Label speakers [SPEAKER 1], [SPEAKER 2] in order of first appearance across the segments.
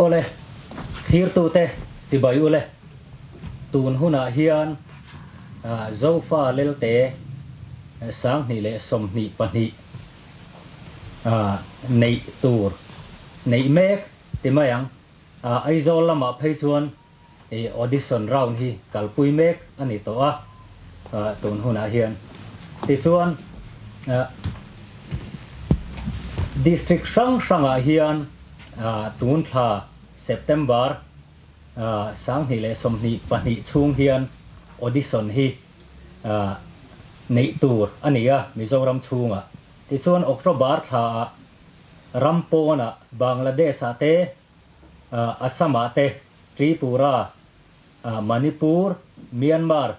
[SPEAKER 1] Awle, thlirtute chibai ule, tun hunah hian Zofa Lelte 2022 neih tur neih mek ti mai ang. Aizawl lamah phei chuan audition round hi kalpui mek a ni tawh a, tun hunah hian. Tichuan, District hrang hrangah hian tun thla September 2022 chhung hian audition hi neih tur a ni a, Mizoram chhungah. Tichuan, October thlaah ram pawnah Bangladesh-ah te, Assam-ah te, Tripura, Manipur, Myanmar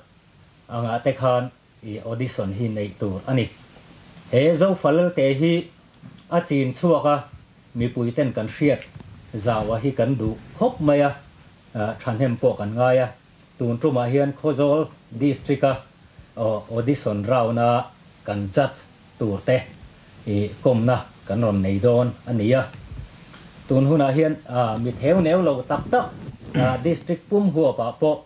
[SPEAKER 1] angah te khan i audition hi neih tur a ni. He Zofalelte hi a chin chhuak a, mipui ten kan hriat zaua hi kan duh khawp mai a, thahnem pawh kan ngai a. Tun tumah hian Khawzawl District-a audition round-a kan judge tur te i kawmna kan rawn nei dawn a ni a. Tun hunah hian mi theu neu lo tak tak district pum huapah pawh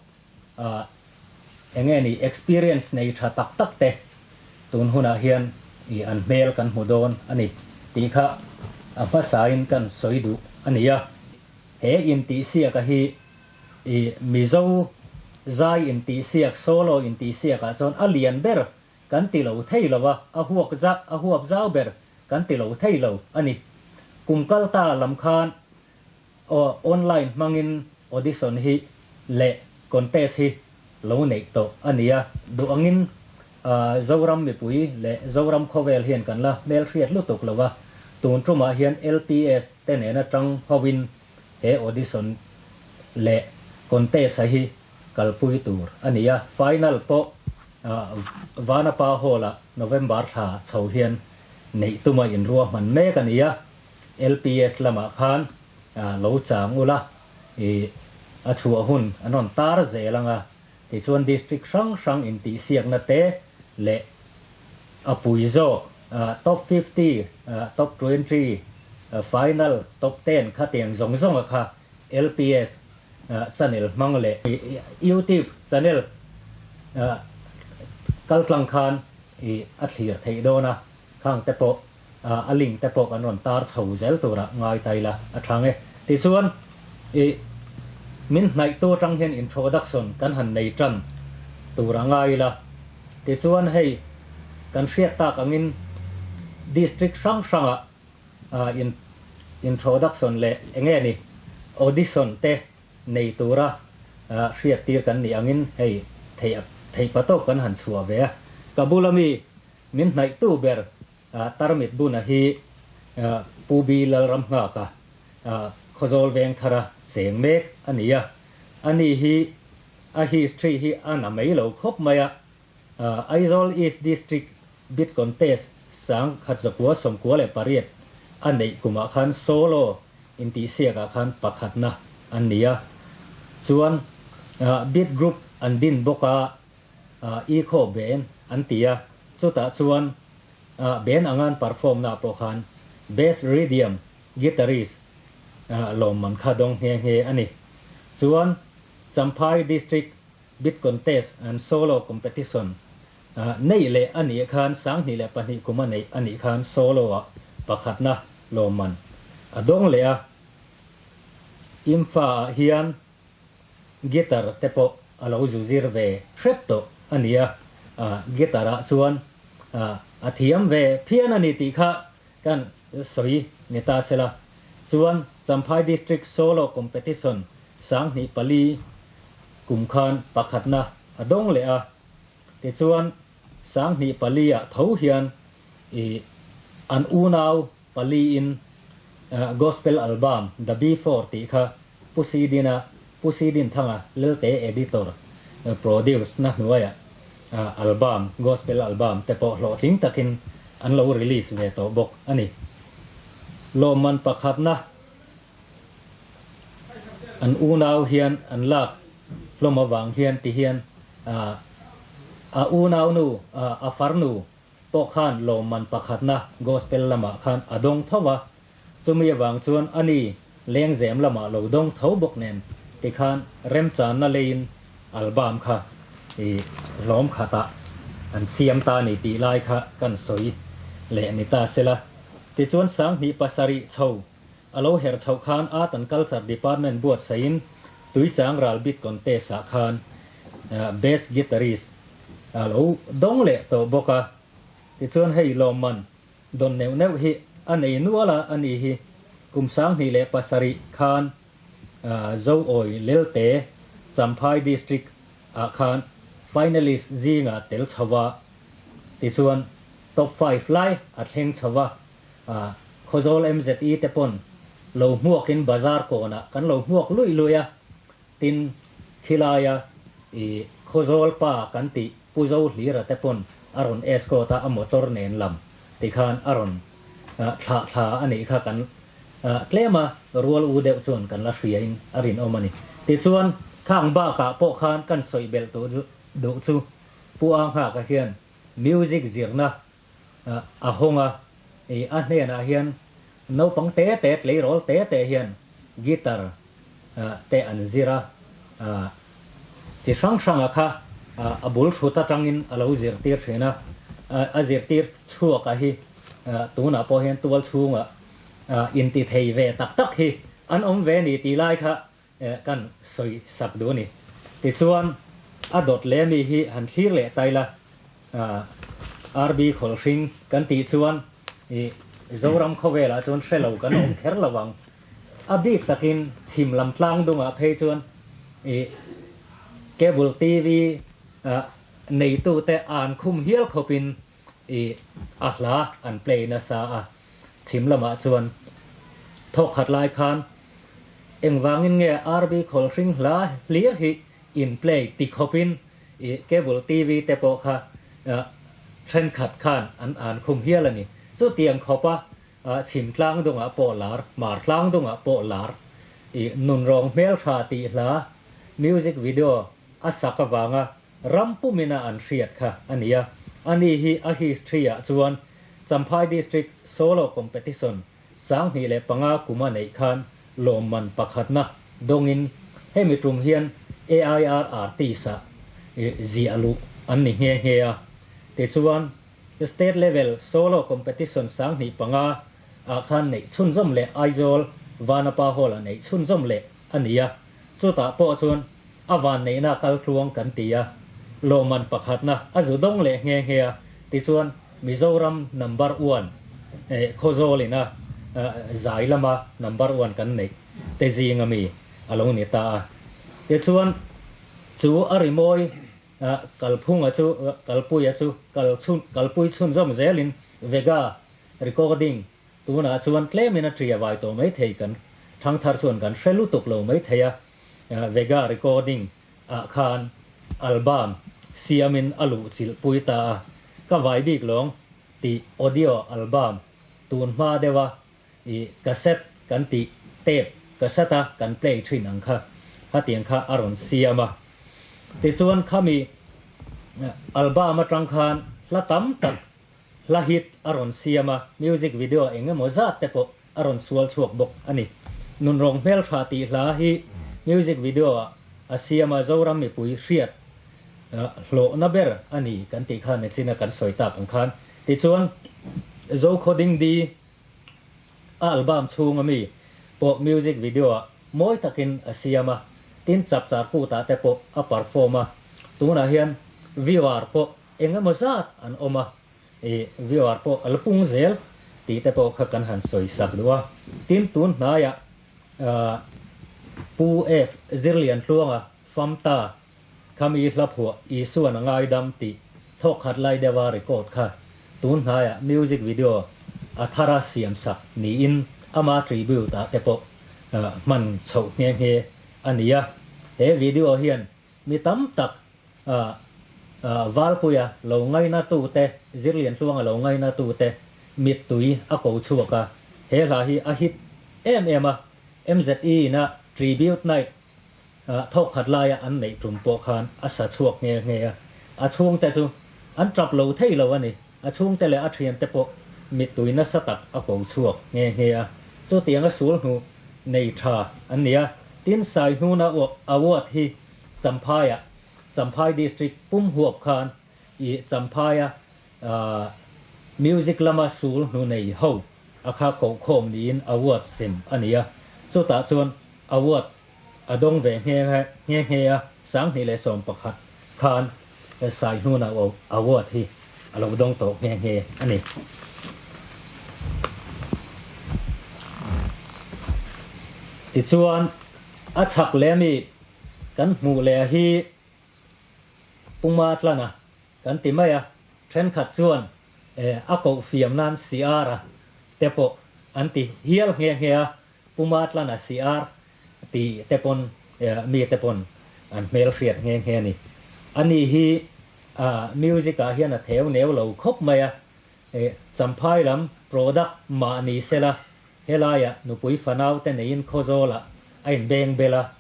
[SPEAKER 1] eng nge ni experience nei tha tak tak te tun hunah hian i an hmel kan hmu dawn a ni tih kha a hmasain kan sawi duh a ni a. He intihsiaka hi I Mizo zai intihsiak, solo intihsiak ah chuan a lian ber kan ti lo thei lo a, a huak za, a huap zau ber kan ti lo thei lo a ni. Kum kal ta lam khan aw online hmangin audition hi leh contest hi lo neih tawh a ni a, duh angin Zoram mipui leh Zoram khawvel hian kan la hmelhriat lutuk lo a, tun tumah hian LPS te nena tang hovin He audition leh contest a hi kalpui tur a ni a, final pawh Vanapa Hall-ah November thla chho hian neih tuma inruahman mek a ni a, LPS lamah khan lo chang ula i a chhuah hun an rawn tar zel ang a, tichuan district hrang hrang intihsiakna te leh a pui zawk top 50, top 20, final, top 10 kha tiang zawng zawng a kha LPS channel hmang leh YouTube channel kaltlang khan i a thlir theih dawn a, khang te pawh a link te pawh kan rawn tar chho zel tura ngai ta ila a tha nge. Tichuan i min hnaihtu atang hian introduction kan han nei tan tura ngai ila. Tichuan hei kan hriat tak angin District hrang hrangah in introduction leh enge ni audition te nei tura hriat tir kan nih angin hei theih theih patawk kan han chhuah ve a. Ka bula mi min hnaihtu ber Tarmit Buna hi Pu Bi Lalramnghaka Khawzawl Vengthara cheng mek a ni a. Ani hi A history hi a na mai lo khawp mai a, Aizawl East District Bid Contest 1998 a neih kumah khan solo intihsiakah khan pakhatna an ni a, chuan bid group an din bawk a, Ikhaw Ben an ti a, chutah chuan Ben angan perform na pawh khan Best Rhythm Guitarist lawmman kha dawng nghe nghe a ni. Chuan Champhai District Bid Contest and Solo Competition neih leh a nih khan 2002 kum a neih a nih khan solo ah pakhatna lawmman a dawng leh a. Imfa ah hian guitar te pawh a lo zu zir ve hrep tawh a ni a, guitar ah chuan a thiam ve phian a ni tih kha kan sawi ni ta sela. Chuan Champhai District Solo Competition 2004 kum khan pakhatna a dawng leh a, tichuan 2004 ah tho hian i an unau paliin Gospel Album The Before tih kha Pu Sidina Pu Sidinthanga Lelte Editor produce na hnuaiah album Gospel Album te pawh hlawhtling takin an lo release ve tawh bawk a ni. Lawmman pakhatna An unau hian an lak hlawm avang hian ti hian a unaunu a farnu pawh khan lawmman pakhatna gospel lamah khan a dawng tho a, chumi avang chuan ani Lengzem lamah lo dawng tho bawk nen tikhan remchanna leiin album kha i hlawm khatah an siam ta ni tih lai kha kan sawi leh ni ta sela. Tichuan 2007 chho a lo her chhoh khan Art and Culture Department buatsaihin Tuichang ral bit contest ah khan Best Guitarist a lo dawng leh tawh bawk a. Tichuan hei lawmman Dawn neuh neuh hi a nei nual a, ani hi kum 2007 khan Zoawi Lelte, Champhai District ah khan finalist zinga tel chho a, tichuan top five lai a thleng chho a, Khawzawl MZE te pawn lo hmuakin bazar kawnah kan lo hmuak luih luih a, Tin, khilaia i Khawzawl pa kan tih Pu Zo Hlira te pawn a rawn escort a, a motor nen lam tikhan a rawn thlah thla a nih kha kan tlem a, rual u deuh chuan kan la hriain a rinawm a ni. Tichuan, khang bakah pawh khan kan sawi belh duh duh chu Pu Anghaka hian music zirna a hawng a, i a hnenah hian naupang te te tleirawl te te hian guitar te an zir a, chi hrang hranga kha a bul hrut atangin a lo zirtir thin a, a zirtir chhuaka hi tunah pawh hian tual chhunga intithei ve tak tak hi an awm ve ni tih lai kha kan sawi sak duh a ni. Tichuan, a dawt leh mi hi han thlir leh ta ila, RB Khawlhring kan tih chuan i Zoram khawvelah chuan hre lo kan awm kher lo ang. A bik takin chhim lam tlang dungah phei chuan i Cable TV neitute an khum hial khawpin i a hla an play nasa a, chhim lamah chuan thawk khat lai khan engvangin nge RB Khawlhring hla hlir hi in play ti khawpin i cable TV te pawh kha thenkhat khan an an khum hial a ni. Chutiang khawpa chhim tlang dungah pawh lar, hmar tlang dungah pawh lar i nunrawng hmeltha tih hla music video a sak avanga Ram pumina an hriat kha a ni a, ani hi a history ah chuan Champhai District Solo Competition 2005 kuma neih khan lawmman pakhatna dawngin hemi tum hian AIR Artist ah ziah luh an ni nghe nghe a. Tichuan State Level Solo Competition 2005 ah khan neih chhunzawm leh Aizawl Vanapa Hall ah neih chhunzawm leh a ni a, chutah pawh chuan A vanneihna kaltluang kan ti a, lawmman pakhatna a zu dawng leh nghe nghe a, tichuan Mizoram number one Khawzawl ina zai lama number one kan neih te zinga mi a lo ni ta a. Tichuan chu a rimawi kalphunga chu kalpuia chu kalpui chhunzawm zelin Vega recording Tunah chuan tlemin a ṭia vai tawh mai thei kan ṭhangthar chuan kan hre lutuk lo mai thei a, Vega recording ah khan album siamin a luh chilh pui ta a, ka vai bik lawng tih audio album tun hma deuha i cassette kan tih tape cassette a kan play ṭhin ang kha hatiang kha a rawn siam a. Tichuan khami album aṭang khan hla tam tak Hla hit a rawn siam a, music video eng emaw zat te pawh a rawn sual chhuak bawk a ni. Nunrawng hmeltha tih hla hi music video ah a siam a, Zoram mipui hriat hlawhna ber a ni kan tih khan nichin a kan sawi tak ang khan. Tichuan, Zokhaw Dingdi a album chhunga mi pawh music video ah mawi takin a siam a, tin chapchar kutah te pawh a perform a, tunah hian viewer pawh Eng emaw zat an awm a, i viewer pawh a la pung zel tih te pawh kha kan han sawi sak duh a. Tin, tun hnaiah Pu F. Zirliantluanga Famta khami hla phuah Isuan a ngaidam tih thawk khat lai deuha record kha tun hnaiah music video a thara siam sak niin ama tribute ah te pawh hman chhoh nghe nghe a ni a. He video hian Mi tam tak Valpuia lo ngaina tute, Zirliantluanga lo ngaina tute mittui a ko chhuak a, he hla hi a hit em em a, MZE ina Tribute Night thawk khat laia an neih tum pawh khan a sa chhuak nghe nghe a, a chhungte chu an tap lo thei lo a ni, a chhungte leh a thiante pawh mittui nasa tak a ko chhuak nghe nghe a, chutianga sul hnu. nei tha an ni a. Tin, Saihnuna Award hi Champhaiah, Champhai District pum huap khan i Champhaia music lama sul hnu nei ho a kha kohkhawm niin award sem a ni a. Chutah chuan award a dawng ve nghe nghe nghe a, 2011 khan Saihnuna award hi a lo dawng tawh nghe nghe a ni. Tichuan a chhak leh ami kan hmuh leh hi Puma tlana kan ti mai a, thenkhat chuan a koh fiam nan CR-a te pawh an ti hial nghe nghe a, Puma tlana CR ti te pawn mi te pawn an hmel hriat nghe nghe a ni. Ani hi music ah hian a theu neu lo khawp mai a, Champhai lam product mah ni sela helaiah nupui fanau te neiin Khawzawlah a inbeng bel a,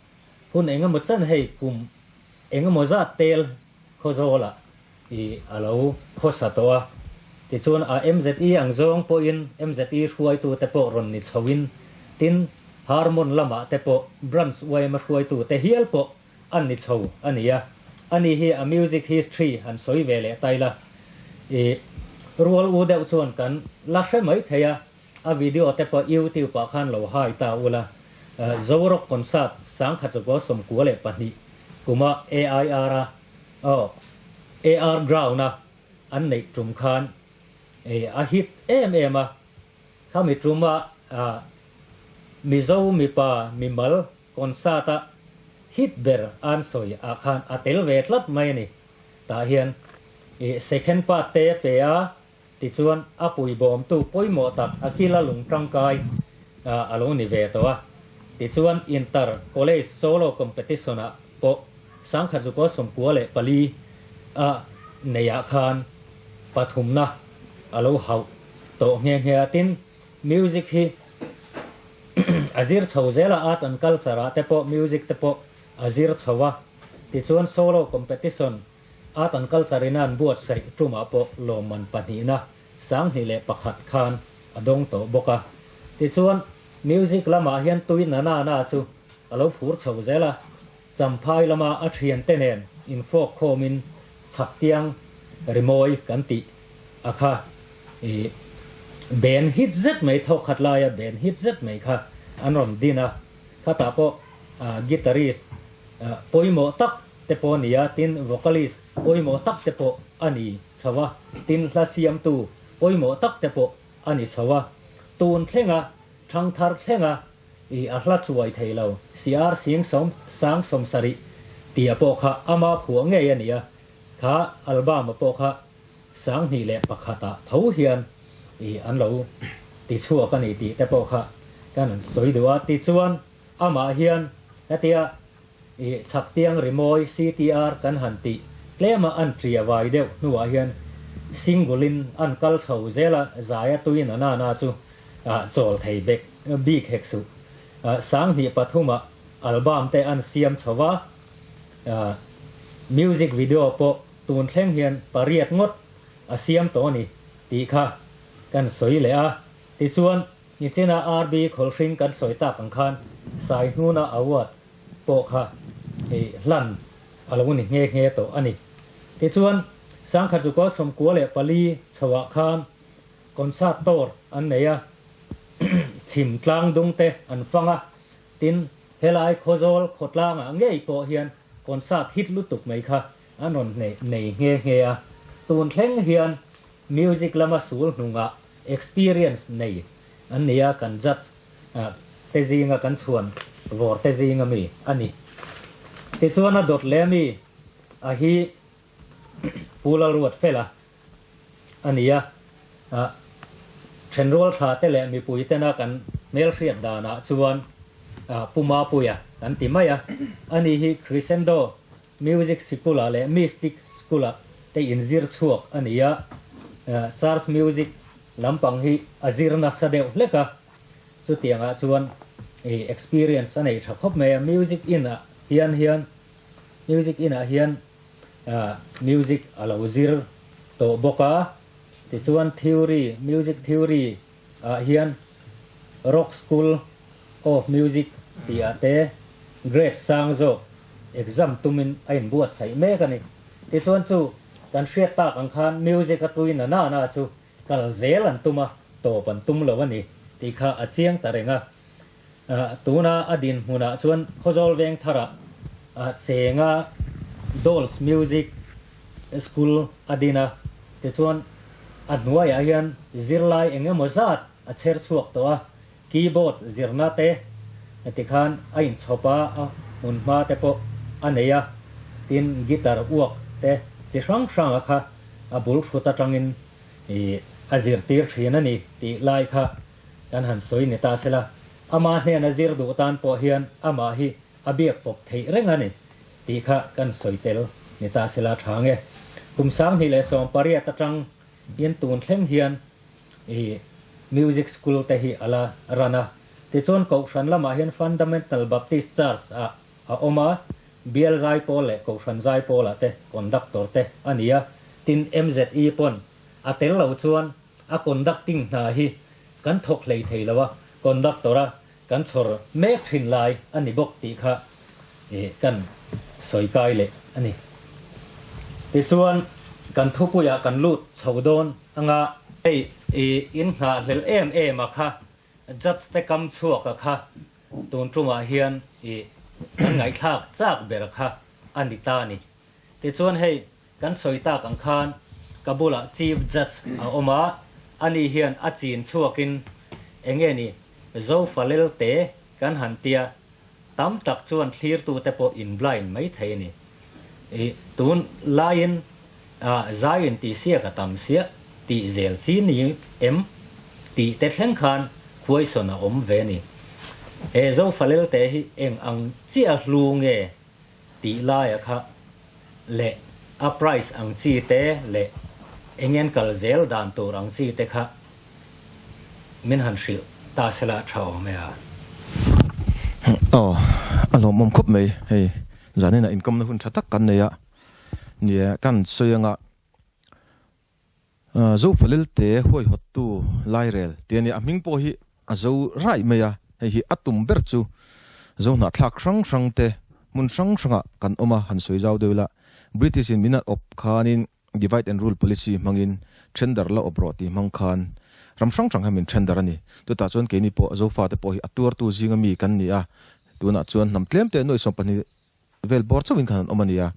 [SPEAKER 1] Hun engemaw chan hei kum engemaw zat tel Khawzawlah i a lo khawsa tawh a, tichuan a MZE ang zawng pawhin MZE hruaitute pawh rawn ni chhoin tin Harmon lamah te pawh Branch yma hruaitute hial pawh an ni chho a ni a, ani hi a music history han sawi ve leh ta ila i rual u deuh chuan kan la hre mai thei a. A video te pawh YouTube ah khan lo hai ta ula. Zorock concert 1992 kuma AIR a aw AR ground a an neih tum khan a hit em em a. Khami tuma Mizo mipa mimal concert a hit ber an sawi ah khan a tel ve tlat mai a ni. Tah hian second part te a pe a. Tichuan, a puibawmtu pawimawh tak Akila lung tangkai a lo ni ve tawh a. Tichuan, Inter College Solo Competition-ah pawh 1994 a neihah khan pathumna a lo hauh tawh nghe nghe a. Tin, music hi a zir chho zel a, art and culture-ah te pawh music te pawh a zir chho a. Tichuan, solo competition Art and Culture ina an buatsaih tumah pawh lawmman pahnihna 2001 khan a dawng tawh bawk a. Tichuan, music lamah hian tui na na na chu a lo phur chho zel a, Champhai lama a thiante nen infawk khawmin chhaktiang rimawi kan tih a kha i ben hit zet mai thawk khat laia ben hit zet mai kha an rawn din a, khatah pawh guitarist pawimawh tak te pawh a ni a, tin vocalist pawimawh tak te pawh a ni chho a, tin hla siamtu pawimawh tak te pawh a ni chho a, tun thlenga thangthar thlenga i a hla chuai thei lo CR Sing sawm sang 70 tia pawh kha ama phuah ngei a ni a, kha album a pawh kha 2001 ah tho hian i an lo ti chhuak a ni tih te pawh kha kan han sawi duh a, tichuan amah hian hetia I chhaktiang rimawi CTR kan han tih tlema an ṭia vai deuh hnuah hian single-in an kal chho zel a, zaia tuin a nana chu chawl thei bek bik hek suh. 2003-ah album te an siam chho va, music video pawh tun thleng hian pariat ngawt a siam tawh a ni tih kha kan sawi leh a. Tichuan, nichina RB Khawlhring kan sawi tak ang khan Saihnuna Award pawh kha hlan a lo ni nghe nghe tawh a ni. Tichuan, 1994 chhoah khan concert tour an nei a, chhim tlang dung te an fang a, tin, helai Khawzawl khawtlangah ngei pawh hian concert hit lutuk mai kha an rawn nei nghe nghe a. Tun thleng hian music lama sul hnungah experience nei an ni a, kan judge te zinga kan chhuan vawr te zinga mi a ni. Tichuan a dawt leh ami a hi Pu Lalruatfela a ni a, thenrual tha te leh mipui tena kan hmelhriat danah chuan Pu Mapuia kan ti mai a, ani hi Crescendo Music Sikul-ah leh Mystic School-ah te inzir chhuak a ni a, Church Music lampang hi a zir nasa deuh hlek a, chutiangah chuan experience a nei tha khawp mai a, Music In-ah hian hian Music In-ah hian music a lo zir tawh bawk a, tichuan theory, music theory ah hian Rock School. of Music tih ah te grade sang zawk exam tumin a inbuatsaih mek a ni. Tichuan chu kan hriat tak ang khan music a tui na na na chu kal zel an tum a, tawp an tum lo a ni tih kha a chiang ta reng a. Tuna a dinhmunah chuan Khawzawl Vengtharah chenga Dolls Music School a din a, tichuan a hnuaiah hian zirlai eng emaw zat a chher chhuak tawh a, keyboard zirna te tikhan a inchhawp a, a hmunhma te pawh a nei a, tin guitar uak te chi hrang hranga kha a bul hrut atangin a zirtir thin a ni tih lai kha kan han sawi ni ta sela, ama hnena zir duh tan pawh hian amah hi a biak pawp theih reng a ni tih kha kan sawi tel ni ta sela tha nge. Kum 2018 atang in tun thleng hian i music school te hi a la run a, tichuan Kohhran lamah hian Fundamental Baptist Church ah a awm a, Bial Zaipawl leh Kohhran Zaipawlah te conductor te a ni a, tin MZE pawn a tel lo chuan a conducting hna hi kan thawk hlei thei lo a, conductor a kan chhawr mek thin lai a ni bawk tih kha kan sawi kai leh a ni. Tichuan kan thupuiah kan lut chho dawn anga. Hei i innghahlelh em em a kha judge te kam chhuak a kha tun tumah hian i kan ngaihthlak chak ber kha a ni ta a ni. Tichuan hei Kan sawi tak ang khan ka bulah Chief Judge a awm a, ani hian a chin chhuakin enge ni Zofalel te kan han tia, tam tak chuan thlirtute pawh in blind mai thei a ni. I tun laiin zai in tih siak a tam siah tih zel chi ni em tih te thleng khan question a awm ve a ni. He Zofalel te hi eng ang chiah hlu nge tih laia kha leh a price ang chi te leh engen kal zel dan tur ang chi te kha min han hrilh ta sela tha awm e a.
[SPEAKER 2] Aw, a lawmawm khawp mai hei zanin ah inkawmna hun tha tak kan nei a, nia kan sawi anga Zofalel te huaihawttu Lairel tih a nia, a hming pawh hi a zo raih mai a, hei hi a tum ber chu Zo hnahthlak hrang hrang te hmun hrang hrangah kan awm a, han sawi zau deuh ila, British in min an awp khanin divide and rule policy hmangin tender la awp rawh tih hmang khan ram hrang hrang hian min tender a ni. Chutah chuan keini pawh Zofate pawh hi a tuartu zinga mi kan ni a, tunah chuan hnam tlem te nuaih 12 vel bawr chauhin khan an awm a ni a.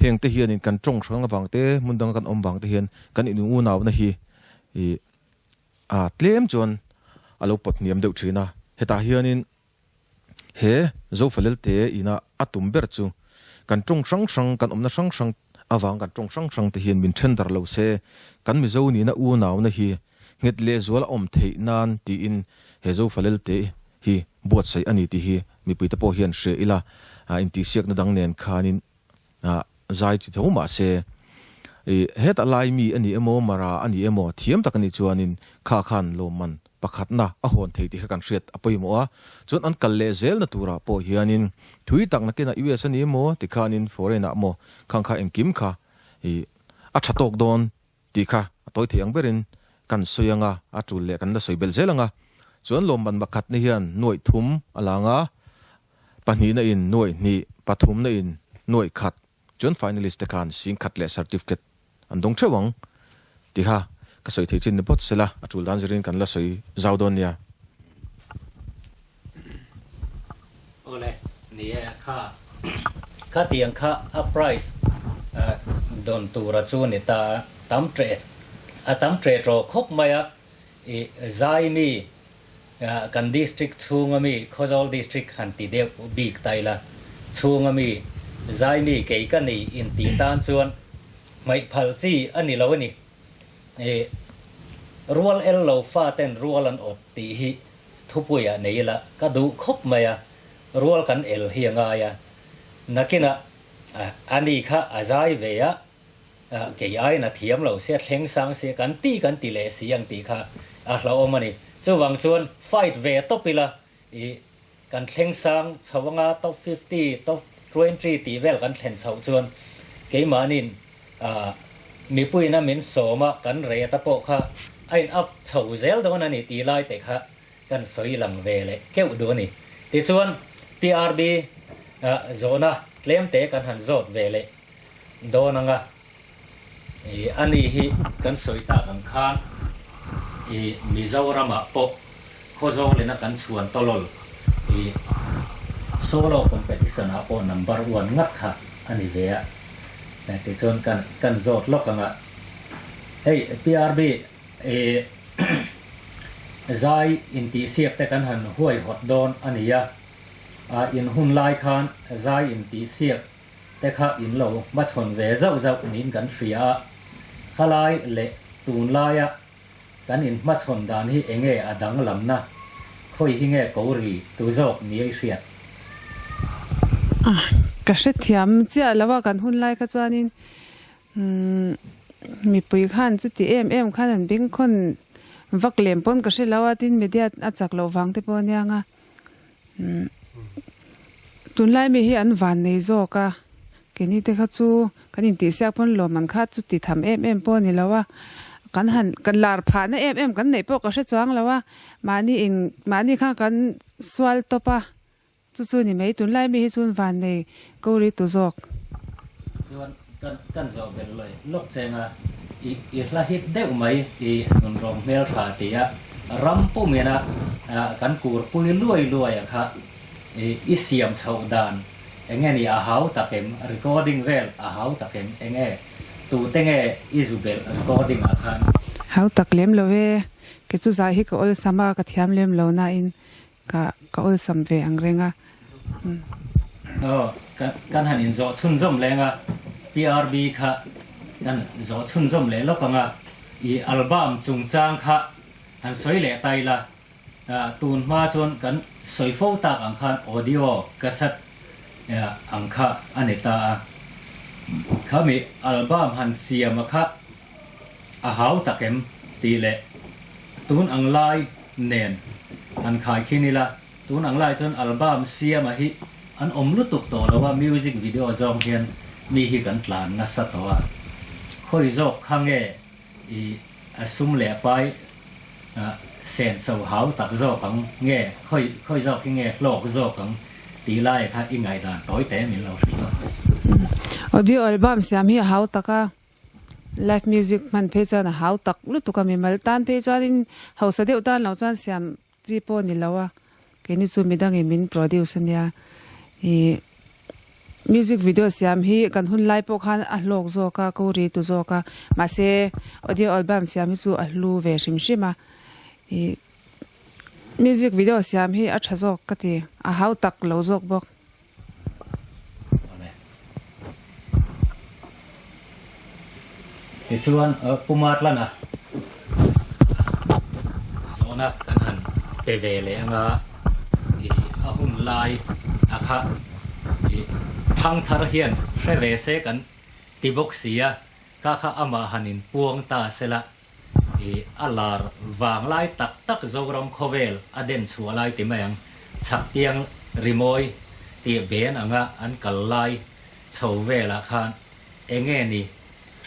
[SPEAKER 2] Heng te hianin kan tawng hrang avang te, hmun danga kan awm vang te hian kan in unauna hi ih a tlem chuan a lo pawt hniam deuh thin a. Hetah hianin he Zofalelte ina a tum ber chu kan tawng hrang hrang, kan awmna hrang hrang avang kan tawng hrang hrang te hian min then dar lo se, kan Mizo nihna unauna hi nghet lehzual a awm theih nan tiin he Zofalelte hi buatsaih a ni tih hi mipuite pawh hian hria ila, intihsiakna dang nen khanin zai chi tho mah se, hetah lai mi a ni emaw, Mara a ni emaw, thiam tak a nih chuanin kha khan lawmman pakhatna a hawn thei tih kha kan hriat a pawimawh a. Chuan an kal leh zelna turah pawh hianin thui tak nakinah US a ni emaw tikhanin foreign ah maw khang kha engkim kha a tha tawk dawn Tih kha a tawi thei ang berin kan sawi anga, a tul leh kan la sawi belh zel anga. Chuan lawmman pakhatna hian nuaih thum a lang a, pahnihna in nuaih hnih, pathumna in nuaih khat, chuan finalist te khan sing khat leh certificate an dawng theuh ang tih kha ka sawi thei chin ni phawt sela, a tul dan zirin kan la sawi zau dawn nia.
[SPEAKER 1] Awle, ni e, kha khatiang kha a price dawn tura chu ni ta tam tre a tam tre tawh khawp mai a, i zai mi kan district chhunga mi Khawzawl district han ti deuh bik ta ila chhunga mi zai mi kei ka nei intih tan chuan hmaih phal chi a ni lo a ni. I rual el lo fa ten rual an awt tih hi Thupuiah nei ila ka duh khawp mai a, rual kan el hi a ngai a. Nakinah ani kha a zai ve a, kei aiin a thiam lo sia, thleng sang sia, kan ti kan ti leh si ang tih kha a hlauhawm a ni. Chuvang chuan fight ve tawp ila i kan thleng sang chho anga top 50, top 20 tih vel kan thlen chhoh chuan keimahniin mipuiin a min sawm a, kan reh ta pawh kha a in up chho zel dawn a ni tih lai te kha. kan sawi lang ve leh keuh duh a ni. Tichuan, PRB zawhna tlem te kan han zawt ve leh dawn ang a, a ni hi kan sawi tak ang khan i Mizoramah pawh Khawzawlina kan chhuan tawlawl i solo competition ah pawh number one ngat kha a ni ve a, tichuan kan kan zawt lawk ang a, hei PRB i zai intihsiak te kan han huaihawt dawn a ni a, in hun lai khan zai intihsiak te kha in lo hmachhawn ve zauh zauh niin kan hria a, khalai leh tunlaia kan inhmachhawn dan hi enge a danglamna, khawi hi nge ko ri tu zawk ni ei hriat?
[SPEAKER 3] A, ka hrethiam chiah lo a, kan hun lai kha chuanin mipui khan chuti em em khan an bengkhawn vak lem pawn ka hre lo a, tin media a chak loh vang te pawh aniang a. Tunlai mi hi an van nei zawk a, keini te kha chu kan intihsiak pawn lawm an kha chu ti tham em em pawh a ni lo a, kan han kan lar phahna em em kan neih pawh ka hre chuang lo a, mahni in mahni kha kan sual tawp a, chu chu ni mai tunlai mi hi chu an van nei ko ri tu zawk.
[SPEAKER 1] Chuan kan kan zawh belh lawih lawk cheng a, i i hla hit deuh mai i nunrawng hmel tha ti a, ram pumina kan kur pui luai luai a kha i i siam chhoh dan enge ni a hau tak em, recording vel a hau tak em, enge tute nge i zu belh recording ah khan?
[SPEAKER 3] Hau tak lem lo e, kei chu zai hi ka awlsam a, ka thiam lem lo nain Ka ka awlsam ve ang reng a.
[SPEAKER 1] Aw, kan han inzawh chhunzawm leng a, PRB kha kan zawh chhunzawm leh lawk ang a, i album chungchang kha han sawi leh ta ila, tun hma chuan kan sawi fo tak ang khan audio cassette ang kha a ni ta a, khami album han siam a kha a hau tak em tih leh tun ang lai nen han khai khin ila, tun ang lai chuan album siama hi an awm lutuk tawh lo a, music video zawng hian mi hi kan tlan nasa tawh a, khawi zawk kha nge i a sum leh pai sen so hau tak zawk ang nge khawi khawi zawk hi nge hlawk zawk ang tih lai kha i ngaihdan tawi te min lo hrilh a.
[SPEAKER 3] Audio album siam hi a hau tak a. Live music hman phei chuan a hau tak lutuk a, mimal tan phei chuanin hausa deuh tan loh chuan siam chi pawh a ni lo a, keini chu midangin min produce a nia. Ih music video siam hi kan hun lai pawh khan a hlawk zawk a, ko ri tu zawk a, mahse audio album siam hi chu a hlu ve hrim hrim a, ih music video siam hi a tha zawk ka ti, a hau tak lo zawk bawk.
[SPEAKER 1] Tichuan Puma tlana zawhna kan han pe ve leh anga i a hun lai a kha i thangthar hian hre ve se kan ti bawk si a, kha kha amah han inpuang ta sela i a lar vang lai tak tak Zoram khawvel a den chhuah lai ti mai ang, chhaktiang rimawi tih ben anga an kal lai chho velah khan enge ni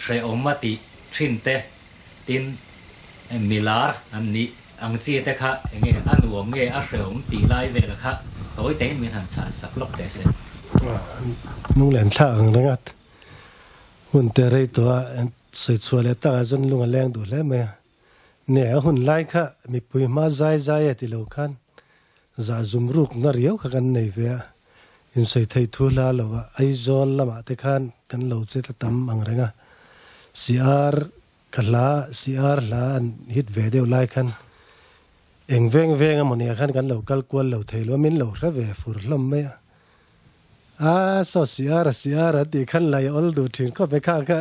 [SPEAKER 1] hrehawm a tih thin te, tin milar an nih ang chi te kha enge a nuam nge a hrehawm tih lai velah kha tawi tein min han chhan sak lawk teh se.
[SPEAKER 4] Lunglen thlak ang ringawt hun te rei tawh a. Sawi chhuah leh takah chuan lung a leng duh hle mai a. Nge a hun lai kha mipui hma zai zai e ti lo khan zah zum ruk na riau kha kan nei ve a. Insawi thei thu hla lo a, Aizawl lamah te khan kan lo che ta tam ang reng a. CR ka hla, CR hla an hit ve deuh lai khan eng veng veng a mawni ah khan kan lo kal kual lo thei lo a, min lo hre ve fur hlawm mai a. A saw siar a siar a tih khan lai awl duh thin khawp e kha kha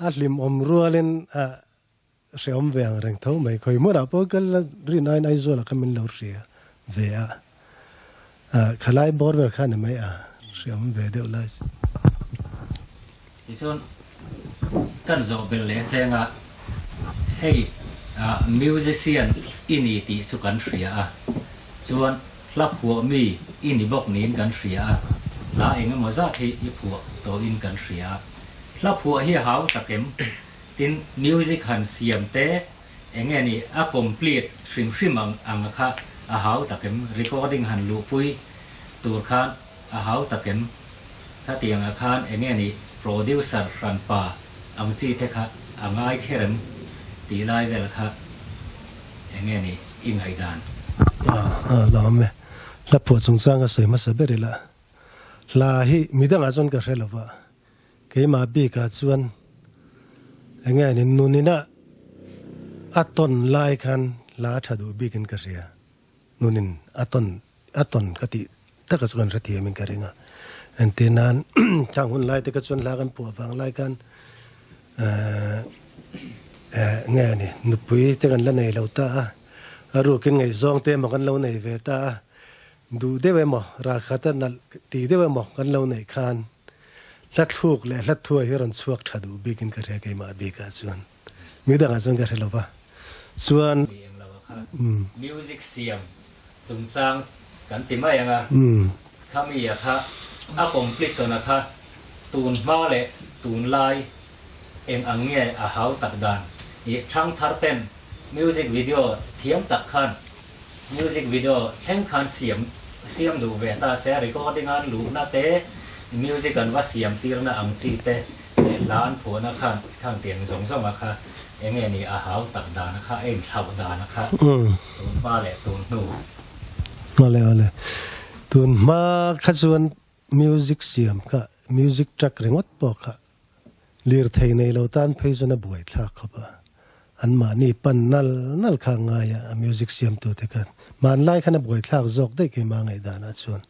[SPEAKER 4] a hlimawm rualin a hrehawm ve ang reng tho mai khawi hmunah pawh kal la rin aiin Aizawl ah khan min lo hria ve a khalai bawr vel khan ni mai a hrehawm ve deuh lai chu.
[SPEAKER 1] Tichuan kan zawh belh leh cheng a, hei musician i ni tih chu kan hria a, chuan hla phuah mi i ni bawk niin kan hria a, hla eng emaw zat hi i phuah tawhin kan hria a, hla phuah hi a hau tak em? Tin, music han siam te, Enge ni a complete hrim hrim ang ang a kha a hau tak em? Recording han luhpui tur khan a hau tak em? Khatiang ah khan enge ni producer hranpa ang chi te kha a ngai kher em? Tih lai vel kha enge ni i ngaihdan?
[SPEAKER 4] A lawm e. Hla phuah chungchang ka sawi hmasa ber ila. Hla hi midangah chuan ka hre lova. Keimah bikah chuan enge ni nunina a tawn lai khan hla a tha duh bikin ka hria. Nunin a tawn a tawn ka tih taka chu kan hrethiamin ka ring a. Entir nan khang hun lai te kha chuan hla kan puah vang lai khan eh nge ni nupui te kan la nei lo ta a, a rukin ngaihzawng te emaw kan lo nei ve ta a, duh deuh emaw ralkhata nalh tih deuh emaw kan lo neih khan Hla thluk leh hla thuai hi rawn chhuak tha duh bikin ka hria keimah bikah chuan. Mi dangah chuan ka hre lo va. Chuan.
[SPEAKER 1] Ni eng lo a kha music siam chungchang kan ti mai ang a, khami a kha a completion a kha tun hma leh tun lai eng ang nge a hau tak dan i thang thar ten music video thiam tak khan Music video thleng khan siam siam duh ve ta se, recording an luhna te, music an va siam tirna ang chi te leh hla an phuahna khan khang tiang zawng zawng a kha enge ni a hau tak dan a kha, a inthlauh dan a kha tun hma leh tun hnu.
[SPEAKER 4] Awle awle. Tun hma kha chuan music siam kha music track ringawt pawh kha Lirthei nei lo tan phei chuan a buaithlak khawp a, anmahni pan nal nal kha a ngai a, a music siamtu te khan. Hmanlai khan a buaithlak zawk daih keimah ngaihdanah chuan.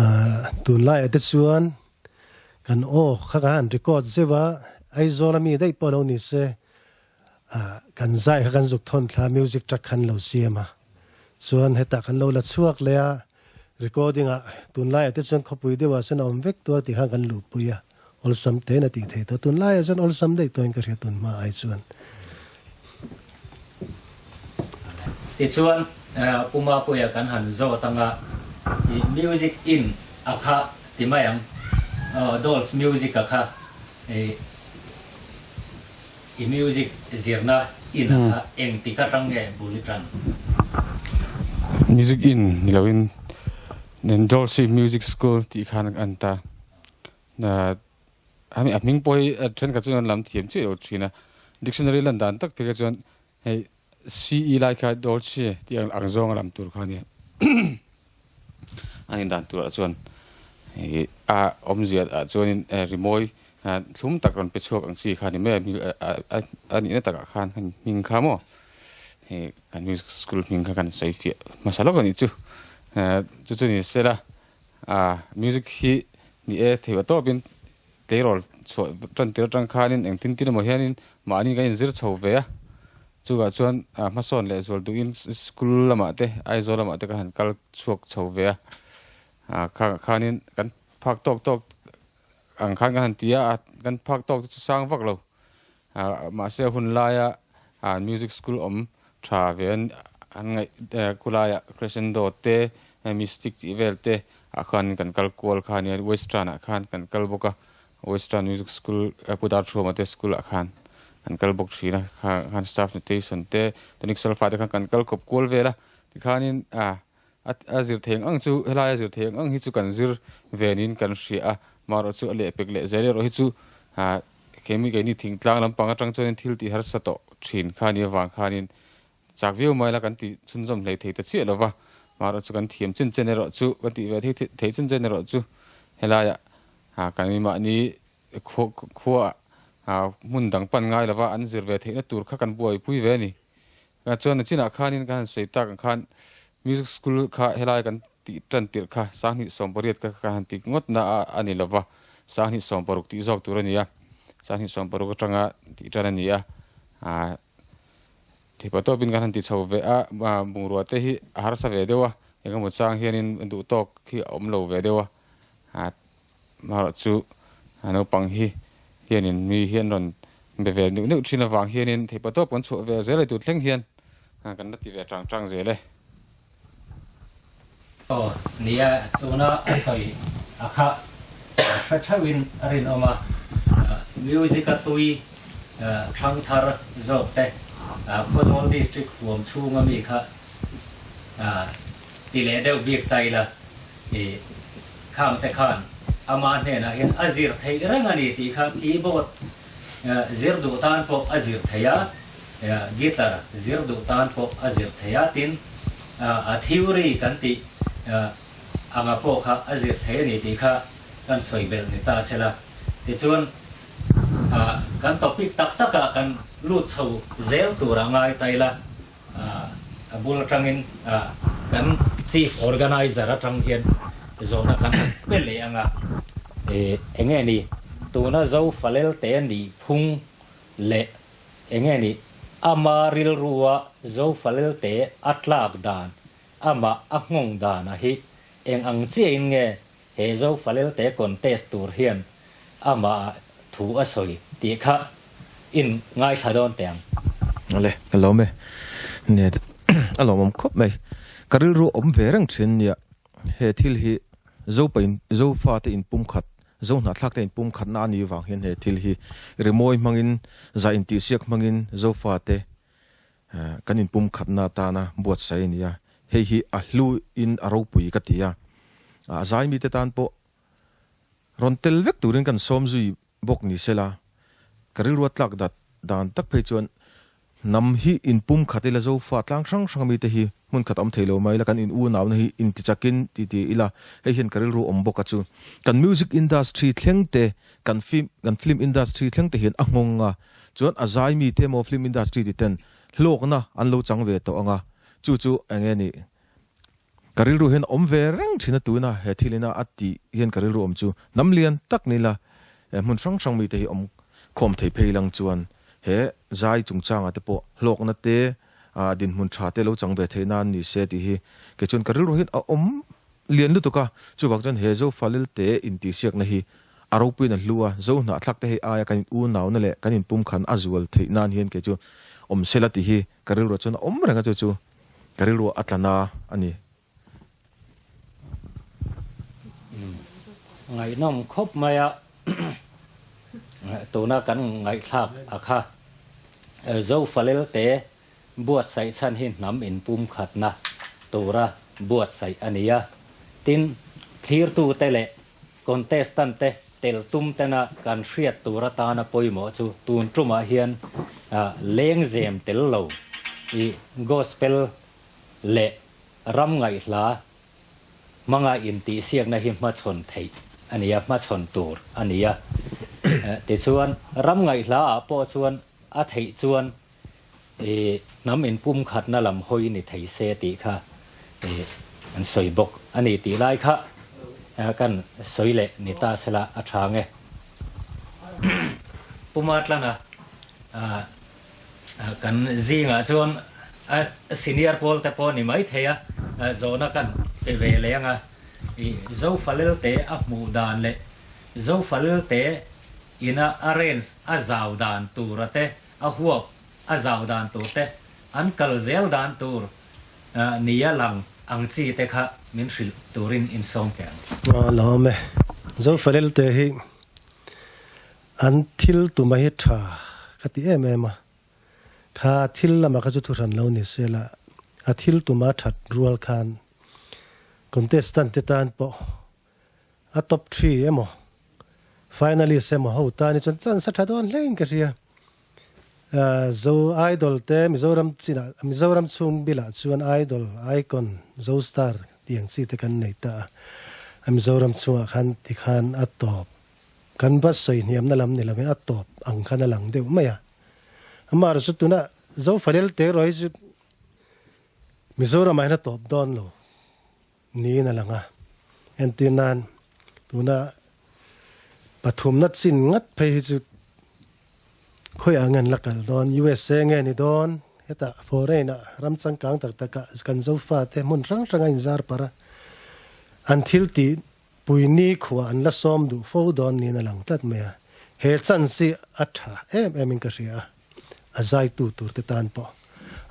[SPEAKER 4] Ahh tunlaiah te chuan kan aw kha kan han record zeuh a, Aizawl ami daih pawh lo ni se, ahh kan zai kha kan zuk thawn thla music track khan lo siam a, chuan hetah kan lo la chhuak leh a, Recording ah tunlaiah te chuan khawpui deuhah chuan a awm vek tur a tih khan kan luhpui a, awlsam tein a tih theih tawh. Tunlaiah chuan awlsam daih tawhin ka hria tun hma ai chuan.
[SPEAKER 1] Tichuan Pu Mapuia kan han zawt anga i music in a kha ti mai ang, Dolls music a kha i I music zirna in a kha eng tik atang nge bul i tan?
[SPEAKER 5] Music in ni loin Dolce Music School tih khan an ta. A hming pawh hi thenkhat chuan an lam thiam chiah lo thin a. Dictionary lan dan tak phei kha chuan hei CE lai kha Dolce tih ang zawng a lam tur kha a nia. An indan turah chuan ih a awmzia ah chuanin rimawi thlum tak rawn pe chhuak ang chi kha a ni mai a a nihna takah khan hming kha maw hei kan music school hming kha kan sawi fiah hmasa lawk a nih chu chu chu ni sela ah music hi ni e thei a tawpin tleirawl chhuah tan tir atang khanin engtin tin emaw hianin mahni kan inzir chho ve a. Chuvah chuan hmasawn leh zual duhin school lamah te Aizawl lamah te ka han kal chhuak chho ve a, khangah khanin kan phak tawk tawk ang khan kan han ti a, kan phak tawk te chu sang vak lo mahse hun laia music school awm tha ve an ngaih khulaiah Crescendo te Mystic tih vel te ah khan kan kal kual kha ania Western ah khan kan kal bawk a. Western Music School Pu Darchhuama te school ah khan kan kal bawk thin a, kha khan staff notation te tonic solfa te khan kan kal kawp kual vel a, tikhanin ah a zir thei ang ang chu helai a zir thei ang ang hi chu kan zir ve niin kan hria a, marawh chu a lehpek leh zel erawh hi chu ah keimi keini thingtlang lampang atang chuanin thil tih harsa tawh thin kha nia vang khanin chak viau mai la kan tih chhunzawm hlei thei ta chiah lova, marawh chu kan thiam chen chen erawh chu kan tih ve thei thei chen chen erawh chu helaiah ah kan mahni khua ah hmun dang pan ngai lova an zir ve theihna tur kha kan buaipui ve a ni. Chuan a chinah khanin kan han sawi tak ang khan music school kha helai kan tih tan tirh kha 2018 kha kan han ti ngawt na a ni lova, 2016 tih zawk tur a ni a, 2016 atanga tih tan a ni a ah. Theihpah tawpin kan han ti chho ve a, bungrua te hi a harsa ve deuh a, engemaw chang hianin duh tawk hi a awm lo ve deuh a, amaherawh chu naupang hi hianin mi hi an rawn be ve neuh neuh thin avang hianin theihpah tawp kan chhuah ve zel a ni tur thleng hian kan la ti ve tang tang zel e.
[SPEAKER 1] Aw nia, tuna a sawi a kha hre theuhin a rinawm a, music a tui thang thar zawk te. Khawzawl District huam chhunga mi kha ti leh deuh bik ta ila i khang te khan ama hnenah hian a zir theih reng a ni tih kha keyboard zir duh tan pawh a zir thei a, guitar zir duh tan pawh a zir thei a, tin a theory kan tih anga pawh kha a zir thei a ni tih kha kan sawi belh ni ta sela. Tichuan kan topic tak takah kan lut chho zel tur a ngai ta ila, a bul atangin kan Chief Organizer atang hian zawhna kan han pe leh ang a, enge ni tuna Zo Falelte nih phung leh enge ni ama rilrua Zo Falelte a tlak dan, amah a nghawng dana hi eng ang chiahin nge He Zo Falelte contest tur hian amah thu a sawi tih kha in ngaithla dawn teh ang.
[SPEAKER 2] Ale, ka lawm e. Nia, a lawmawm khawp mai. Ka rilru awm ve reng thin nia, he thil hi Zopa in, Zofa te in pumkhat, Zo hnahthlak te in pumkhatna a nih vang hian he thil hi rimawi hmangin, zah intihsiak hmangin Zofa te kan inpumkhatna atana buatsaih a ni a, hei hi a hluin a ropui ka ti a, a zai mite tan pawh rawn tel vek turin kan sawm zui bawk ni sela, ka rilru a tlak dat dan tak phei chuan hnam hi inpumkhat ila Zofa tlang hrang hrang mite hi hmun khat awm thei lo mai ila kan in unauna hi intichakin ti ti ila hei hian ka rilru awm bawk a chu kan music industry thleng te kan film kan film industry thleng te hian a nghawng a. Chuan a zai mite emaw film industry ti ten hlawkna an lo chang ve tawh ang a, chu chu eng nge nih? Ka rilru hian a awm ve reng thin a tuna he thil ina a tih hian ka rilru awm chu hnam lian tak ni la hmun hrang hrang mite hi awm khawm thei phei lang chuan he zai chungchangah te pawh hlawkna te dinhmun tha te lo chang ve theih nan ni se tih hi kei chuan ka rilru hian a awm lian lutuk a, chuvang chuan he Zofalelte intihsiakna hi A ropuiin a hlu a, Zo hnahthlak te hei aia kan in unauna leh kan in pumkhan a zual theih nan hian kei chu awm sela tih hi ka rilruah chuan a awm reng a, chu chu ka rilruah a tla na a ni.
[SPEAKER 1] Ngaihnawm khawp mai a, tuna kan ngaihthlak a kha Zo Falelte buatsaih chhan hi hnam inpumkhatna tura buatsaih a ni a, tin, thlirtute leh contestant te tel tum tena kan hriat tur atana pawimawh chu tun tumah hian lengzem tel lo i gospel leh ram ngaihhla hmanga intihsiakna hi hmachhawn theih a ni a, hmachhawn tur a ni a. Tichuan, ram ngaihhlaah pawh chuan a theih chuan I hnam inpumkhatna lam hawi ni thei se tih kha an sawi bawk a ni tih lai kha kan sawi leh ni ta sela a tha nge. Puma tlanga kan zingah chuan a senior pawl te pawh ni mai thei a, zawhna kan pe ve leh ang a, i Zofalelte a hmuh dan leh Zofalelte ina a range a zau dan tura te a huap a zau dan tur te, an kal zel dan tur nia lang ang chi te kha min hrilh turin in sawm teh ang.
[SPEAKER 4] A lawm e. Zofalel te hi an thil tuma hi tha ka ti em em a. Kha thil lama kha chu thuhran lo ni se la, a thil tuma that rual khan contestant te tan pawh a top three emaw finalist emaw ho tan hi chuan chance a tha dawn hlein ka hria. Zo Idol te Mizoram chinah Mizoram chhung bilah chuan Idol, Icon, Zo Star tih ang chi te kan nei ta a. Mizoram chhungah khan tikhan a tawp kan va sawi hniamna lam ni lovin a tawp ang khan a lang deuh mai a. Amaherawhchu chu tuna Zo Falel te erawh hi chu Mizoramah hian a tawp dawn lo. Niin a lang a. Entir nan, tuna pathumna chin ngat phei hi chu khawiah nge an la kal dawn? USA nge ni dawn? Hetah foreign-ah ram changkang tak takah kan Zofate hmun hrang hranga inzar parh a, an thil tih pui nikhua an la sawm duh fo dawn niin a lang tlat mai a. He chance hi a tha em emin ka hria a. a zai tu tur te tan pawh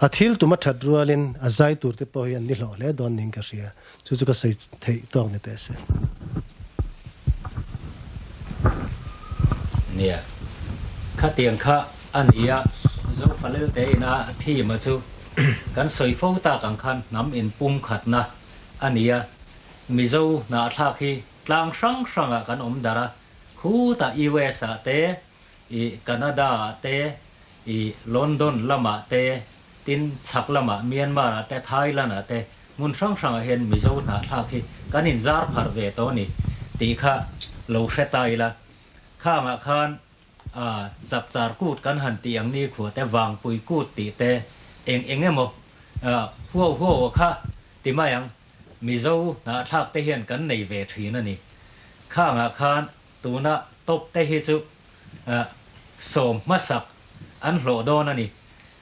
[SPEAKER 4] a thil tum a that rualin a zai tur te pawh hi an ni hlawh hle dawn niin ka hria, chu chu ka sawi theih tawk ni teh se.
[SPEAKER 1] Nia, khatiang kha a nia. Zofalel te ina theme a chu kan sawi fo tak ang khan hnam inpumkhatna a ni a. Mizo hnahthlak hi tlang hrang hrangah kan awm darh a, khutah US ah te, i Canada ah te, i London lamah te, tin chhak lamah Myanmar ah te, Thailand ah te, hmun hrang hrangah hian Mizo hnahthlak hi kan inzar pharh ve tawh a ni tih kha lo hre ta ila. Khangah khan a chapchar kut kan han tih ang ni khua te, vangpui kut tih te, eng eng emaw huau huau a kha ti mai ang. Mizo hnahthlak te hian kan nei ve thin a ni. Khangah khan tuna top te hi chu sawm hmasak an hlawh dawn a ni.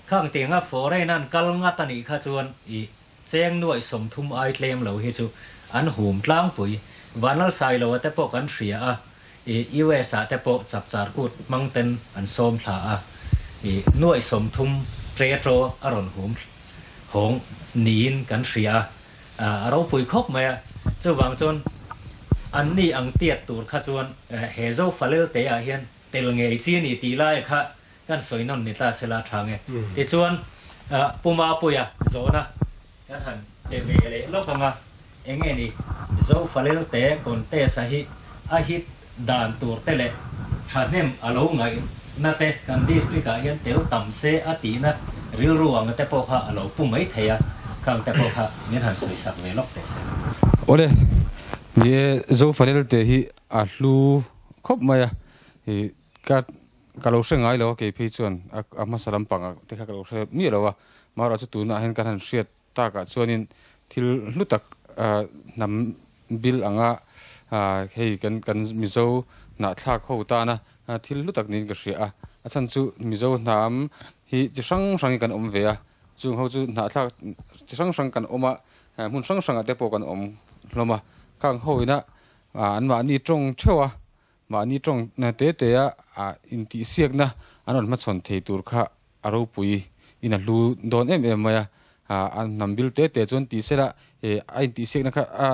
[SPEAKER 1] Khang tianga foreign an kal ngat a nih kha chuan i cheng nuaih 30 ai tlem lo hi chu an hum tlangpui. Vanlalsailoa te pawh kan hria a, i US ah te pawh chapchar kut hmang ten an sawm thla a, i nuaih 30 tre traw a rawn hum hawng niin kan hria a, a ropui khawp mai a. Chuvang chuan anni ang tiat tur kha chuan he Zofalel te ah hian tel ngei chi a ni tih lai kha kan sawi nawn ni ta sela tha nge. Tichuan Pu Mapuia zawhna kan han pe ve leh lawk ang a, eng nge ni Zofalel te contest a hi a hit dan tur te leh thahnem a lo ngaihna te kan district ah hian tel tam se a tihna rilru ang te pawh kha a lo pu mai thei a, khang te pawh kha min han sawi sak ve lawk teh se.
[SPEAKER 5] Awle, ni e, Zofalel te hi a hlu khawp mai a, i ka Ka lo hre ngai lo a kei phei chuan a hmasa lampangah te kha ka lo hre miah lo a, marawh chu tunah hian kan han hriat takah chuanin thil hlu tak hnam bil anga hei kan kan Mizo hnahthlak ho tana thil hlu tak niin ka hria a, a chhan chu Mizo hnam hi chi hrang hrangin kan awm ve a, chung ho chu hnahthlak chi hrang hrang kan awm a, hmun hrang hrangah te pawh kan awm hlawm a, khang ho ina anmahni tawng theuh a Mahni tawng te te a intihsiakna an rawn hmachhawn thei tur kha a ropui in a hlu dawn em em mai a, a hnam bil te te chuan ti sela a intihsiakna kha a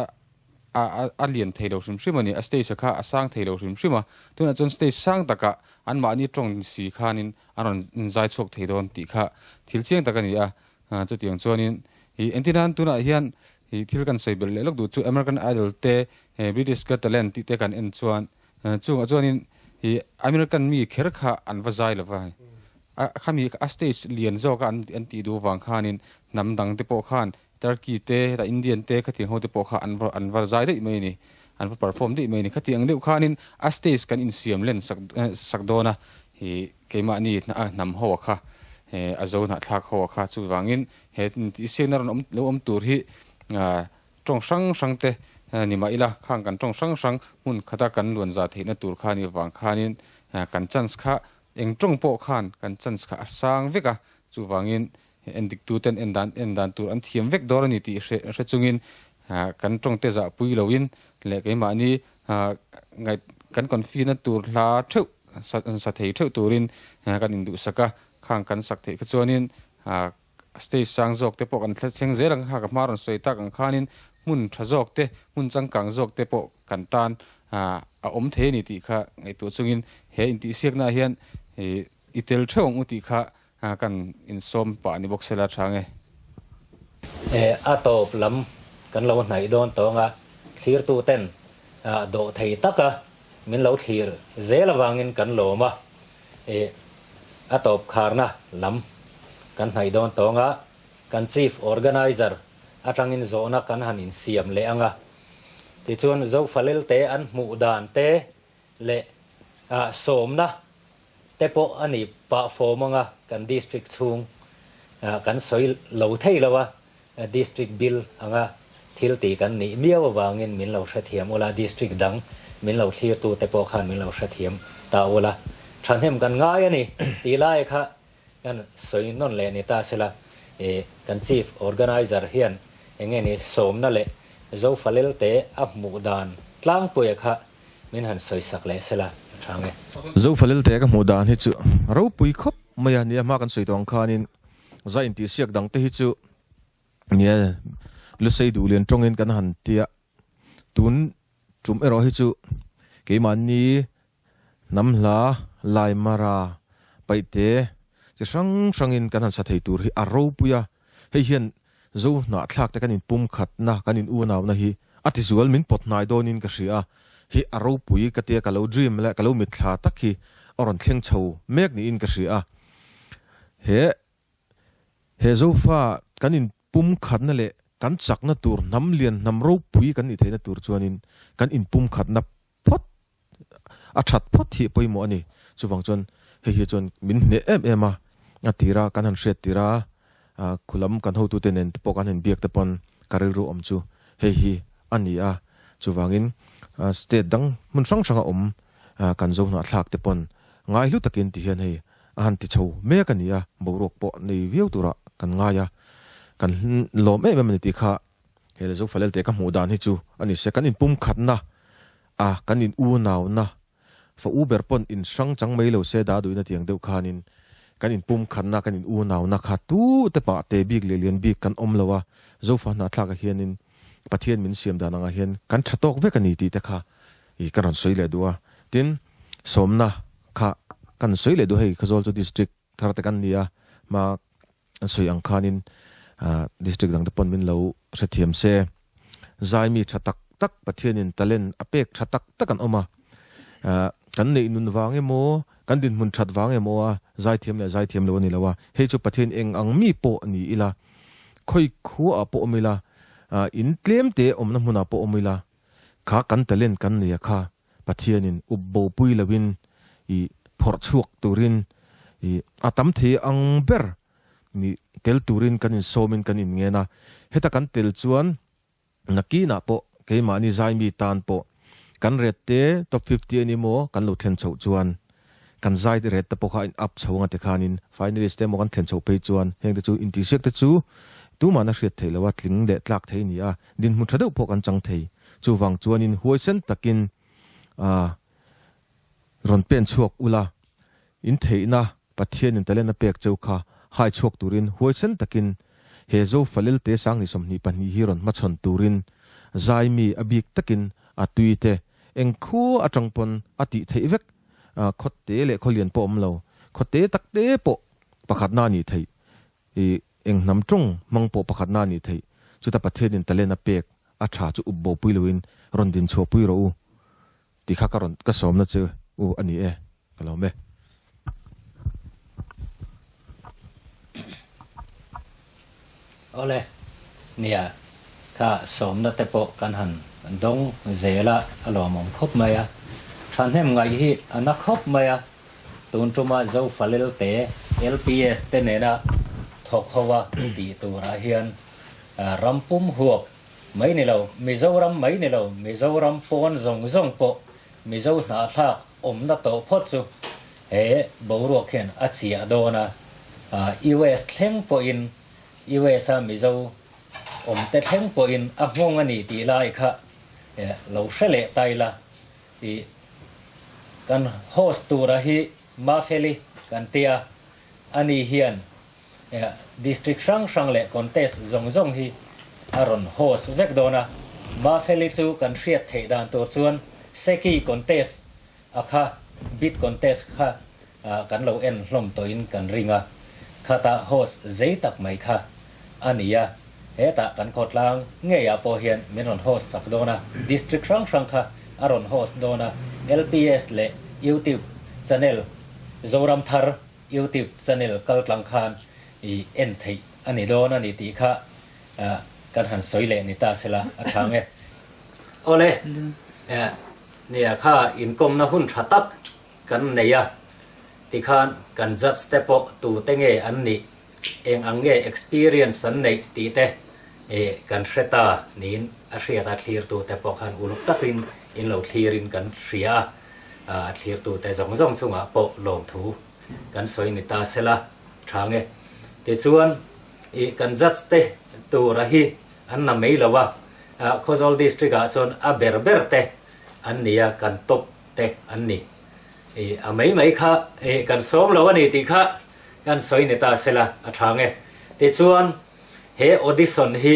[SPEAKER 5] a lian thei lo hrim hrim a ni, a stage kha a sang thei lo hrim hrim a, tunah chuan stage sang takah an mahni tawng si khanin an rawn inzai chhuak thei dawn tih kha thil chiang tak a ni a, Chutiang chuanin i entirnan tunah hian i thil kan sawi belh leh lawk duh chu American Idol te British Got Talent tih te kan en chuan chungah chuanin i American mi kher kha an va zai lova a khami a stage lian zawka an an tih duh vang khanin hnam dang te pawh khan Turkey te hetah Indian te khatiang ho te pawh kha an va an va zai daih mai a ni an va perform daih mai a ni khatiang deuh khanin a stage kan insiam len sak sak dawn a i Keimahni hnam ho a kha, a zo hnahthlak ho a kha, chuvangin he tihsiakna rawn awm lo awm tur hi tawng hrang hrang te ni mah ila, khang kan tawng hrang hrang hmun khata kan luan za theihna tur kha ni vang khanin kan chance kha eng tawng pawh khan kan chance kha a sang vek a, chuvangin endiktu ten en dan en dan tur an thiam vek dawr a ni tih hre hre chungin kan tawng te zahpui loin leh keimahni ngaih kan confi na tur hla theuh sa thei theuh turin kan induhsak a, khang kan sak theih kha chuanin stage sang zawk te pawh kan thleng zel ang kha ka hma rawn sawi tak ang khanin hmun tha zawk te hmun changkang zawk te pawh kan tan a awm thei a ni tih kha ngaihtuah chungin he intihsiaknaah hian i tel theuh ang u tih kha kan insawm pah ni bawk sela tha nge.
[SPEAKER 1] A tawp lam kan lo hnaih dawn tawng a, thlirtu ten dawh thei taka Min lo thlir zel avangin kan lawm a, ih, a tawp kharna lam kan hnaih dawn tawng a, kan Chief Organiser atangin zawhna kan han insiam leh ang a. Tichuan Zofalel te an hmuh dan te leh sawmna te pawh a ni pah fawm ang a, kan District chhung kan sawi lo thei lo a, District bill anga thil tih kan nih miau avangin min lo hrethiam ula, District dang min lo thlirtu te pawh khan min lo hrethiam ta ula, thahnem kan ngai a ni tih lai kha kan sawi nawn leh ni ta sela, kan Chief Organiser hian enge ni sawmna leh Zofalel te a hmuh dan tlangpuia kha min han sawi sak leh sela a tha nge.
[SPEAKER 2] Zofalel te ka hmuh dan hi chu ropui khawp mai a nia, hma kan sawi tawh ang khanin Zai intihsiak dang te hi chu nia Lusei duhlian tawngin kan han tia, tun tum erawh hi chu keimahni hnam hla Laimara paihte Chi hrang hrangin kan han sa thei tur hi a ropui a, hei hian Zo hnahthlak te kan inpumkhatna, kan in unauna hi a tizual min pawt hnai dawnin ka hria a, hi a ropui ka tia ka lo dream leh ka lo mitthla tak hi a rawn thleng chho mek niin ka hria a. He he Zofa kan inpumkhatna leh kan chakna tur hnam lian hnam ropui kan nih theihna tur chuanin kan inpumkhatna phawt a that phawt hi pawimawh a ni. Chuvang chuan hei hi chuan min hneh em em a, a tira kan han hriat tir a, khulam kan hotute nen te pawh kan han biak te pawn ka rilru awm chu hei hi a ni a. Chuvangin state dang hmun hrang hranga awm kan zo hnahthlak te pawn ngai hlu takin ti hian hei a han ti chho mek a ni a, boruak pawh nei viau turah kan ngai a, kan lawm em em a ni tih kha He le Zofalel te ka hmuh dan hi chu a ni se, kan inpumkhatna a kan in unauna fa u ber pawn in hrang chang mai lo se da duhina tiang deuh khanin kan inpumkhatna kan in unauna kha tu te pah te bik leh lian bik kan awm lo a, Zofa hnahthlakah hianin Pathian min siam dan angah hian kan tha tawk vek a ni tih te kha i ka rawn sawi leh duh a, tin sawmna kha kan sawi leh duh hei Khawzawl chu district thar te kan ni a, hma An sawi ang khanin district dangte pawn min lo hrethiam se. Zaimi tha tak tak Pathianin talent a pek tha tak tak an awm a. Kan neih nun vang emaw, kan dinhmun that vang emaw a zaithiam leh zaithiam lo a ni lo a. Hei chu Pathian eng ang mi pawh ni ila, khawi khuaah pawh awm ila, in tlem te awmna hmunah pawh awm ila, kha kan talent kan nei a kha Pathianin up bopui loin i phawrh chhuak turin i a tam thei ang ber ni tel turin kan insawmin kan inngen a. Heta kan tel chuan nakinah pawh keimahni zaimi tan pawh kan ret te top 50 a ni maw kan lo thlen chhoh chuan kan zai ret te pawh kha a in up chho anga tikhanin finalist te emaw kan thlen chhoh phei chuan heng te chu intihsiak te chu tumahna hriat theih loha tling leh tlak thei a ni a, dinhmun tha deuh pawh kan chang thei. Chuvang chuanin huaisen takin rawn pen chhuak ula, in theihna Pathianin talent a pek cheu kha hai chhuak turin huaisen takin he Zofa Lelte Sangni 22 hi rawn hmachhawn turin zaimi a bik takin a tui te eng khua atang pawn a tih theih vek khawte leh khawlian pawh awm lo, khawte takte pawh pakhatna a nih theih. I eng hnam tawng hmang pawh pakhatna a nih theih. Chuta Pathianin talent a pek a tha chu up bo pui loin rawn din chhuah pui rawh u tih kha ka rawn ka sawmna che u a ni e, ka lawm e.
[SPEAKER 1] Awle, nia, kha sawmna te pawh kan han dawng zel a, a lawmawm khawp mai a. Thahnem ngaih hi a na khawp mai a. Tun tuma Zofalel te, LPS te nena thawk ho a tih turah hian ram pum huap mai ni lo, Mizoram mai ni lo, Mizoram pawn zawng zawng pawh Mizo hnahthlak awmna tawh phawt chu he boruak hian a chiah dawn a, US thleng pawhin US a Mizo awm te thleng pawhin a nghawng a ni tih lai kha lo hre leh ta ila. I kan host tura hi Mafeli kan tia, ani hian district hrang hrang leh contest zawng zawng hi a rawn host vek dawn a. Mafeli chu kan hriat theih dan tur chuan Seki contest a kha bid contest kha kan lo en hlawm tawhin kan ring a, khata host zei tak mai kha a ni a, hetah kan khawtlang ngeiah pawh hian min rawn host sak dawn a, district hrang hrang kha a rawn host dawn a, LPS leh YouTube channel Zoram Thar YouTube channel kaltlang khan i en theih a ni dawn a ni tih kha kan han sawi leh ni ta sela a tha nge. Awle, nia kha inkawmna hun tha tak Kan nei a, tikhan kan judge te pawh tute nge an nih, eng ang nge experience an neih tih te kan hre ta niin a hriat a, thlirtute pawh khan uluk takin in lo thlirin kan hria a, a thlirtute zawng zawng chungah pawh lawmthu kan sawi ni ta sela tha nge. Tichuan i kan judge te tura hi an na mai lo a, Khawzawl district ah chuan a ber ber te an ni a, kan top te an ni. I a mai mai kha i kan sawm lo a ni tih kha kan sawi ni ta sela a tha nge. Tichuan he audition hi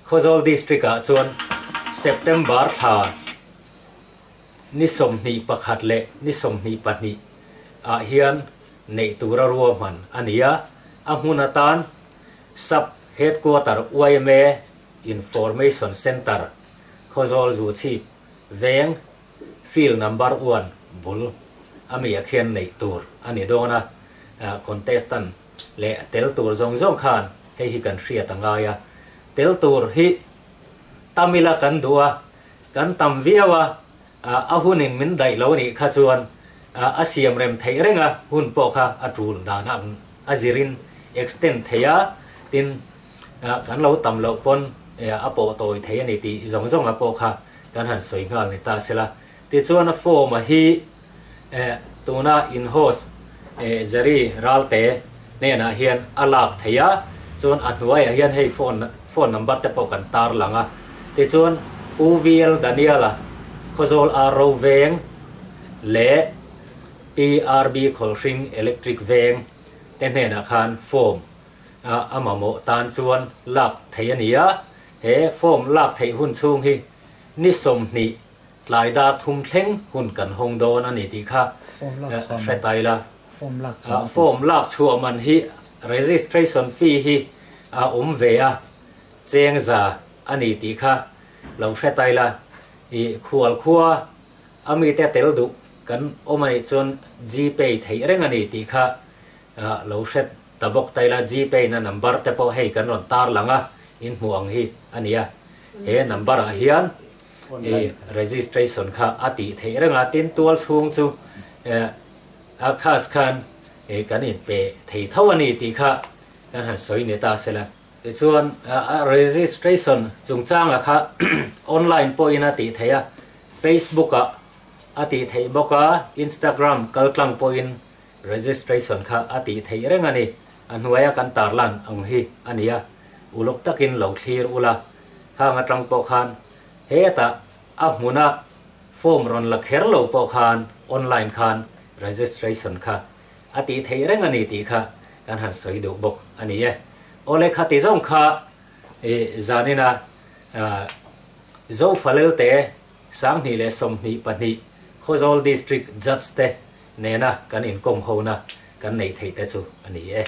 [SPEAKER 1] Khawzawl District ah chuan September thla ni 21 leh ni 22 ah hian. neih tura ruahman a ni a, a hmun atan Sub Headquarter yma Information Centre, Khawzawl Zuchhip Veng, Field Number One bul a mi a khian neih tur a ni dawn a, contestant leh tel tur zawng zawng khan hei hi kan hriat a ngai a, tel tur hi Tamil-a kan duh a, kan tam viau a, a hunin min daih lo nih kha chuan a siam rem theih reng a, hun pawh kha a tul dan ang a zirin extend thei a, tin kan lo tam loh pawn a pawh tawi thei a ni tih zawng zawng a pawh kha kan han sawi nghal ni ta sela. Tichuan a form a hi tuna in host Jerry Ralte hnenah hian a lak thei a, chuan a hnuaiah hian hei phone phone number te pawh kan tar lang a. Tichuan Pu VL Daniela Khawzawl RO Veng leh PRB Khawlhring Electric Veng te hnenah khan form a mamawh tan chuan lak theih a ni a. He form lak theih hun chhung hi ni 20 Tlai dar thum thleng hun kan hawng dawn a ni tih kha hre tai la. Form lak chhuah man hi registration fee hi a awm ve a, cheng za a ni tih kha lo hre tai la. I khual khua a mite tel duh kan awm a nih chuan Gpay theih reng a ni tih kha lo hre ta bawk tai la. Gpay na number te pawh hei kan rawn tar lang a, in hmuh ang hi a ni a. He number ah hian I registration kha a tih theih reng a, tin tual chhung chu a khas khan kan inpe thei tho a ni tih kha kan han sawi ni ta sela. Tichuan a registration chungchanga kha online pawhin a tih theih a, Facebook ah a tih theih bawk a, Instagram kaltlang pawhin registration kha a tih theih reng a ni. A hnuaia kan tarlan ang hi a ni a, uluk takin lo thlir ula. Khang atang pawh khan hetah a hmuna form rawn la kher lo pawh khan online khan registration kha a tih theih reng a ni tih kha kan han sawi duh bawk a ni e. Awle kha ti zawng kha i zanina Zofalelte 2022 Khawzawl District Judge te nena kan inkawm hona kan neih theih te chu a ni e.